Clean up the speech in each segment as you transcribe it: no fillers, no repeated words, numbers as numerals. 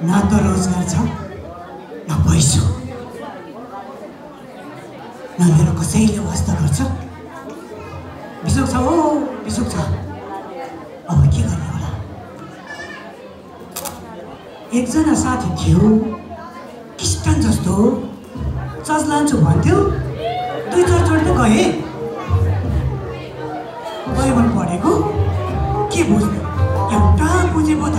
न त रोजगार छ न पैसा न मेरो कसैले वास्ता गर्छ बिसुक छ हो बिसुक छ अब के गर्ने होला एकजना साथी थियो किस्टन जस्तो चर्च लान्छु भन्थ्यो 2-4 चोटि त गए बाइबल पढेको के बुझ्नु एउटा बुझेको त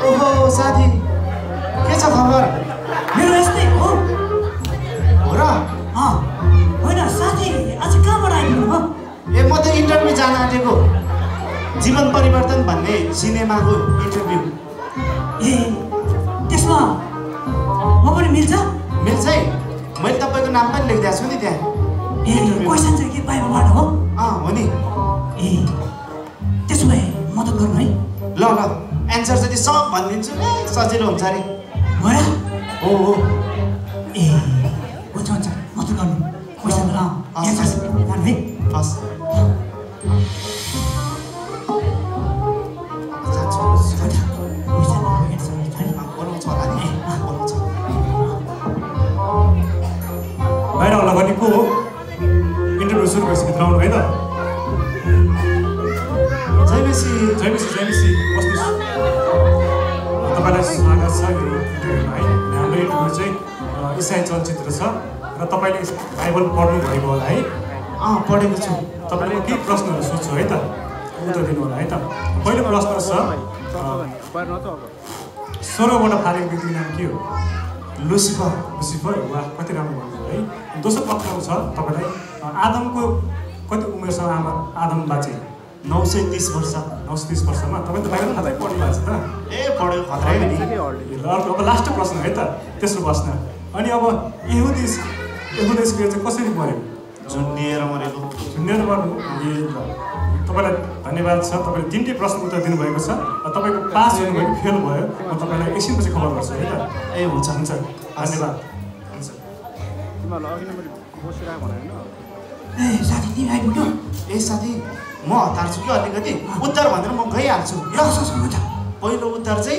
ओहो साथी के छ खबर मेरो यस्तै हो हो र होइन साथी आज कहाँबाट आइपुग्नु भयो ए म त इन्टरभ्यू जान आँटेको जीवन परिवर्तन भन्ने सिनेमाको इन्टरभ्यू ए त्यसमा म पनि मिल्छ है मैले तपाईँको नाम पनि लेखिदिएको छु नि त्यहाँ ए क्वेसन चाहिँ के बाइबलबाट हो हो नि ए त्यसो भए मद्दत गर्नु है ल एन्सर चाहिँ सब भनिदिन्छु सजिलो हुन्छ अरे भयो हो ए हुन्छ मद्दत गर्नु क्वेसन एन्सर गर्नु है हस् बाहिर होला भने को हो इन्टरभ्यू सुरु भइसक्यो आउनु है त जय मेसी बस्नुहोस् तपाईँलाई स्वागत छ यो इन्टरभ्यूमा है हाम्रो इन्टरभ्यू चाहिँ इसाई चलचित्र छ र तपाईँले बाइबल पढ्नु भएको होला है पढेको छु तपाईँले के प्रश्नहरू सोध्छु है त उत्तर दिनु होला है त पहिलो प्रश्न छ 16वटा फालेको व्यक्तिको नाम के हो लुसिफर वा कति राम्रो भन्नु है दोस्रो प्रश्न छ तपाईँलाई आदमको कति उमेरसम्म आदम बाँचे 930 वर्ष 930 वर्षमा तपाईँ त बाहिर खाँदै पढ्नु भएको छ त ए पढेको खतरै नि अब लास्ट प्रश्न है त तेस्रो प्रश्न अनि अब यहुदी चाहिँ कसरी मऱ्यो झुन्डिएर मरेको मर्नु तपाईँलाई धन्यवाद छ तपाईँले 3टी प्रश्न उत्तर दिनुभएको छ तपाईँको पास हुनुभएको फेल भयो म तपाईँलाई एकछिनपछि खबर गर्छु है त ए हुन्छ धन्यवाद हुन्छ ए साथी तिमी आइपुग्यो ए साथी म हतार छु कि अलिकति उत्तर भनेर म गइहाल्छु ल हुन्छ पहिलो उत्तर चाहिँ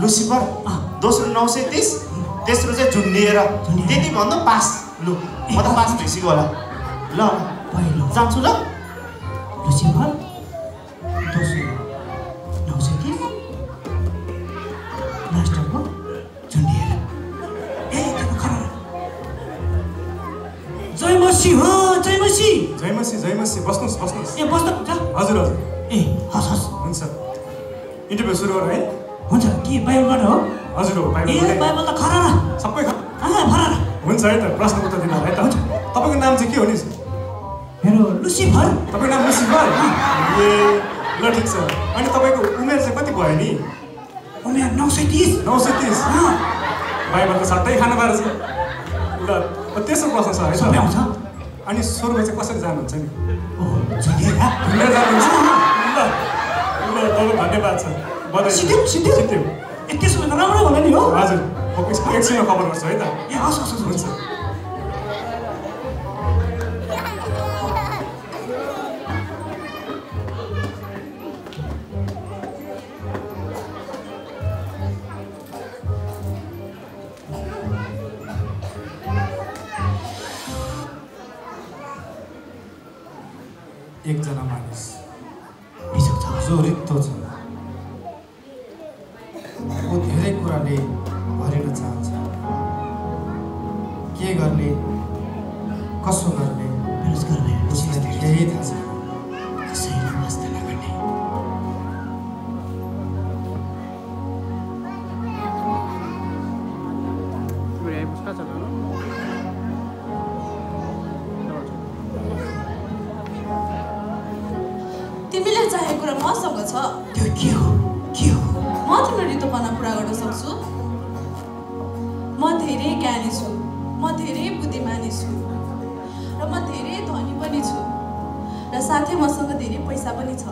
लुसिफर दोस्रो 930 तेस्रो चाहिँ झुन्डिएर त्यति भन्दा पास लु म त पास भइसक्यो होला ल पहिलो जान्छु ल लुसिफर दोस्रो 930 लास्टको झुन्डिएर ए त्यो खरा जय मसी बस्नुहोस् ए बस्नु हुन्छ हजुर ए हस् हुन्छ इन्टरभ्यू सुरु गरौँ है हुन्छ के बाइबलबाट हो हजुर हो ए बाइबल त खरा सबै खरा हुन्छ है त प्रश्न उत्तर दिनु है त तपाईँको नाम चाहिँ के हो नि मेरो लुसिफर तपाईँको नाम लुसिफर ए ल ठिक छ अनि तपाईँको उमेर चाहिँ कति भयो नि उमेर 930 बाइबलको सट्टै खानु पाएको छ ल तेस्रो प्रश्न छ है त अनि स्वर्ग चाहिँ कसरी जानुहुन्छ नि जानुहुन्छ ल तपाईँ धन्यवाद छ सिद्धियो ए त्यसो भए त राम्रो होला नि हो हजुर एकछिनमा खबर गर्छु है त ए हस् हुन्छ एकजना मानिस जो रित्तो छ ऊ धेरै कुराले भरिन चाहन्छ के गर्ने कसो गर्ने उसलाई केही थाहा छैन कसैले वास्ता नगर्ने तिमीले चाहेको कुरा मसँग छ त्यो के हो म तिम्रो रितोपना पुरा गर्न सक्छु म धेरै ज्ञानी छु म धेरै बुद्धिमानी छु र म धेरै धनी पनि छु र साथै मसँग धेरै पैसा पनि छ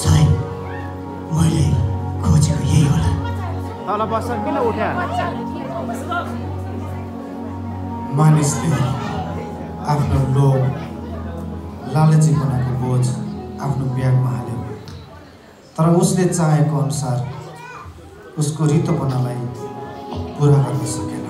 सायद मैले खोजेको यही होला तल बस्छ किन उठ्या मानिसले आफ्नो लोभ लालचीपनाको बोझ आफ्नो ब्यागमा हाल्यो। तर उसले चाहेको अनुसार उसको रितोपनालाई पुरा गर्न सकेन।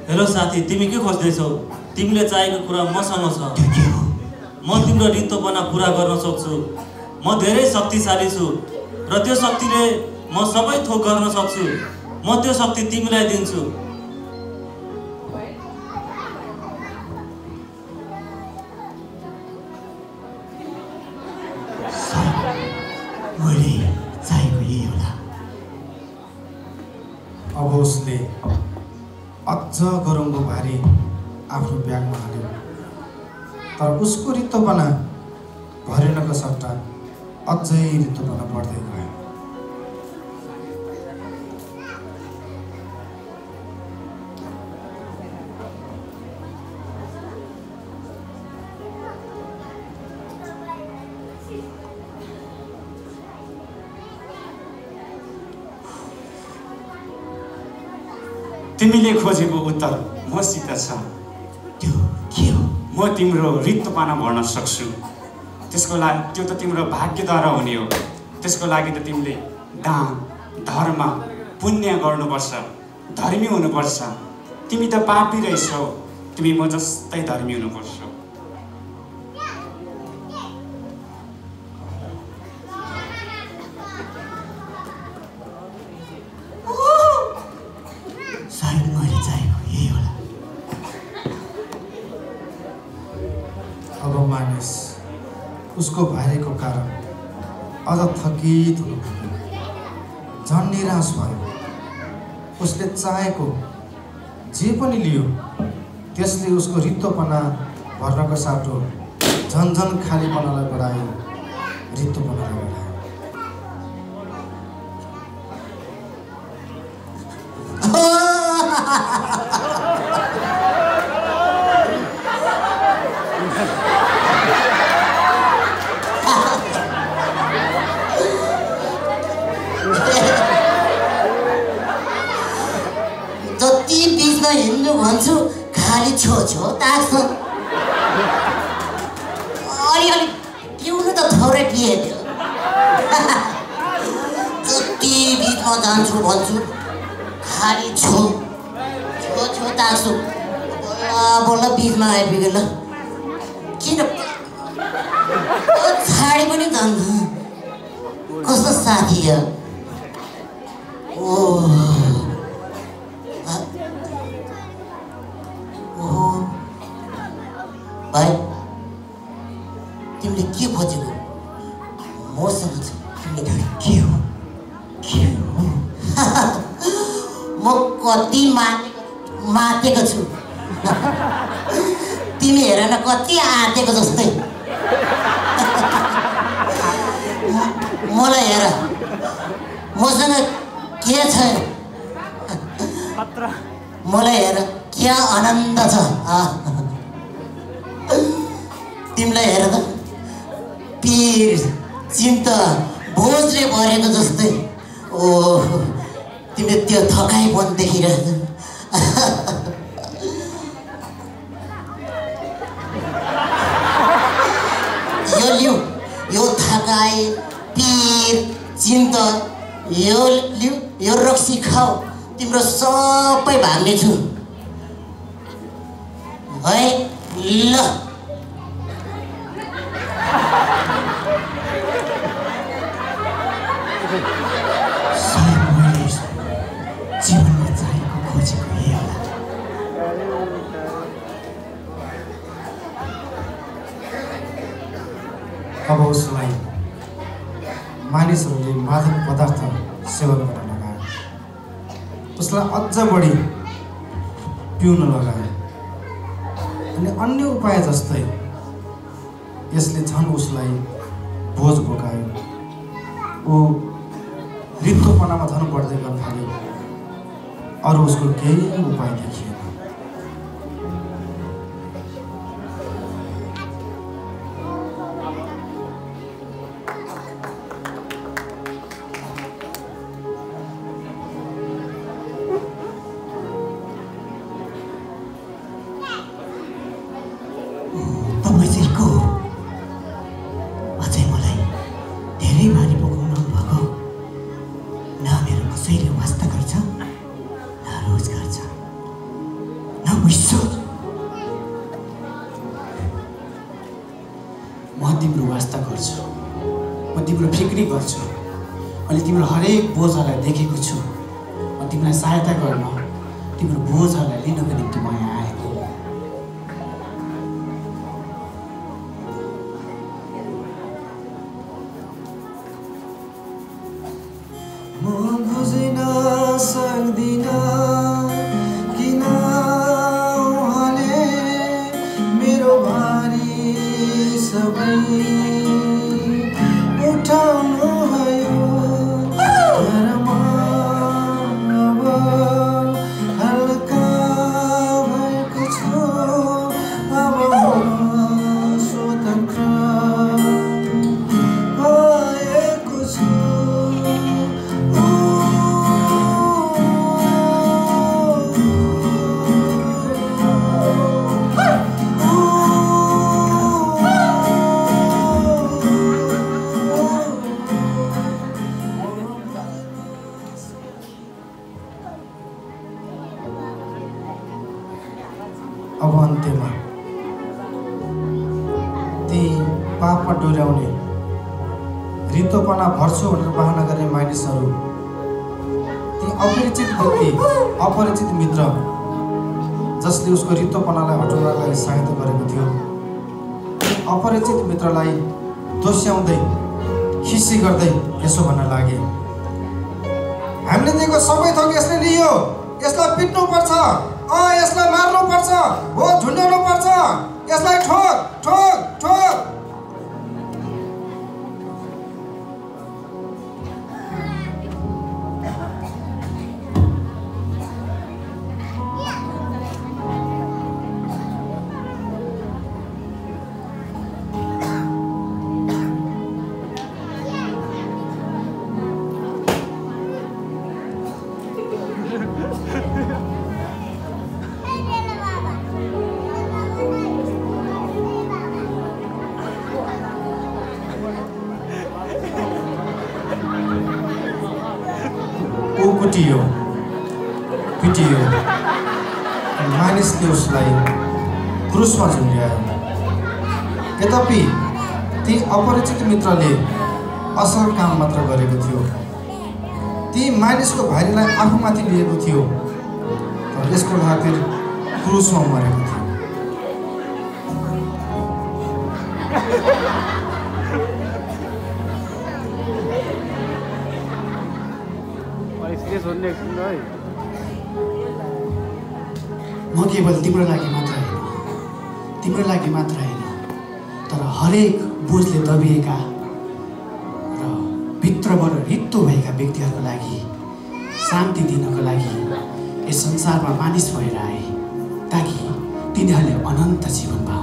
हेलो साथी, तिमी के खोज्दैछौ? तिमीले चाहेको कुरा मसँग छ। म तिम्रो रितोपना पुरा गर्न सक्छु। म धेरै शक्तिशाली छु र त्यो शक्तिले म सबै थोक गर्न सक्छु। म त्यो शक्ति तिमीलाई दिन्छु। मैले चाहेको यही होला। अब उसले अझ गरौँको भारी आफ्नो ब्यागमा हाल्यो। तर उसको रितोपना भरेनको सट्टा अझै रितोपना बढ्दै गयो। तिमीले खोजेको उत्तर मसित छ। त्यो के हो? म तिम्रो रितोपना भर्न सक्छु। त्यसको लागि त्यो त तिम्रो भाग्यद्वारा हुने हो। त्यसको लागि त तिमीले दान, धर्म, पुण्य गर्नुपर्छ, धर्मी हुनुपर्छ। तिमी त पापी रहेछौ। तिमी म जस्तै धर्मी हुनुपर्छ। सायद मैले चाहेको यही होला। अब मानिस उसको भाइको कारण अझ थकित हुनु पुग्यो। झन् निराश भयो। उसले चाहेको जे पनि लियो, त्यसले उसको रितोपना भर्नको साटो झन्झन खालीपनालाई बढायो, रितोपनालाई बढायो। जति बिचमा हिँड्नु भन्छु खाली छो ताक्छ। अलिअलि पिउनु त थोरै पिए थियो। जति बिचमा जान्छु भन्छु खाली छो ताक्छु। बल्ल बिचमा आइपुग्यो। ल किन छाडी पनि जान्छ। कस्तो साथी हो। भाइ, तिमीले के खोजेको? मसँग छ। तिमीले के हो? म कति मातेको छु। तिमी हेर न, कति आँटेको जस्तै। मलाई हेर, मसँग के छ? मलाई हेर, क्या आनन्द छ। तिमीलाई हेर त, पीर चिन्ता बोझले भरेको जस्तै। तिमीले त्यो थकाइ पनि देखिरहेछ। यो लिऊ, यो थकाइ, पीर चिन्ता, यो लिऊ, यो रक्सी खाऊ। तिम्रो सबै भाग्नेछु है। ल सायद मैले जीवनमा चाहेको खोजेको यही होला। अब उसलाई मानिसहरूले मादक पदार्थ सेवन गर्न लगायो। उसलाई अझ बढी पिउन लगायो। अनि अन्य उपाय जस्तै यसले झन् उसलाई बोझ बोकायो। ऊ रित्तोपनामा झन् बढ्दै गर्न थाल्यो। अरू उसको केही उपाय देखिएन। म तिम्रो वास्ता गर्छु, म तिम्रो फिक्री गर्छु, मैले तिम्रो हरेक बोझहरूलाई देखेको छु। म तिमीलाई सहायता गर्न, तिम्रो बोझहरूलाई लिनको निम्ति म यहाँ आएको। म बुझ्न सक्दिन किन उहाँले मेरो भारी सबै उठाउनु भयो। तर म अब हल्का भएको छु, अब म स्वतन्त्र भएको छु। अब अन्त्यमा ती पापमा डोर्याउने, रित्तोपना भर्छु भनेर बहाना गर्ने मानिसहरू, ती अपरिचित व्यक्ति, अपरिचित मित्र जसले उसको रित्तोपनालाई हटाउनलाई सहायता गरेको थियो, ती अपरिचित मित्रलाई दोस्याउँदै खिसी गर्दै यसो भन्न लागे, हामीले दिएको सबै थोक यसले लियो, यसलाई पिट्नु पर्छ, यसलाई मार्नु पर्छ, हो झुन्ड्याउनु पर्छ, यसलाई ठोक ठोक ठोक। कुटियो पिटियो, मानिसले उसलाई क्रुसमा झुन्ड्यायो। यद्यपि ती अपरिचित मित्रले असल काम मात्र गरेको थियो, ती मानिसको भारीलाई आफूमाथि लिएको थियो, तर यसको खातिर क्रुसमा मरेको थियो। म केवल तिम्रो लागि मात्र होइन, तर हरेक बोझले दबिएका र भित्रबाट रित्तो भएका व्यक्तिहरूको लागि शान्ति दिनको लागि यस संसारमा मानिस भएर आए, ताकि तिनीहरूले अनन्त जीवन पाओस्।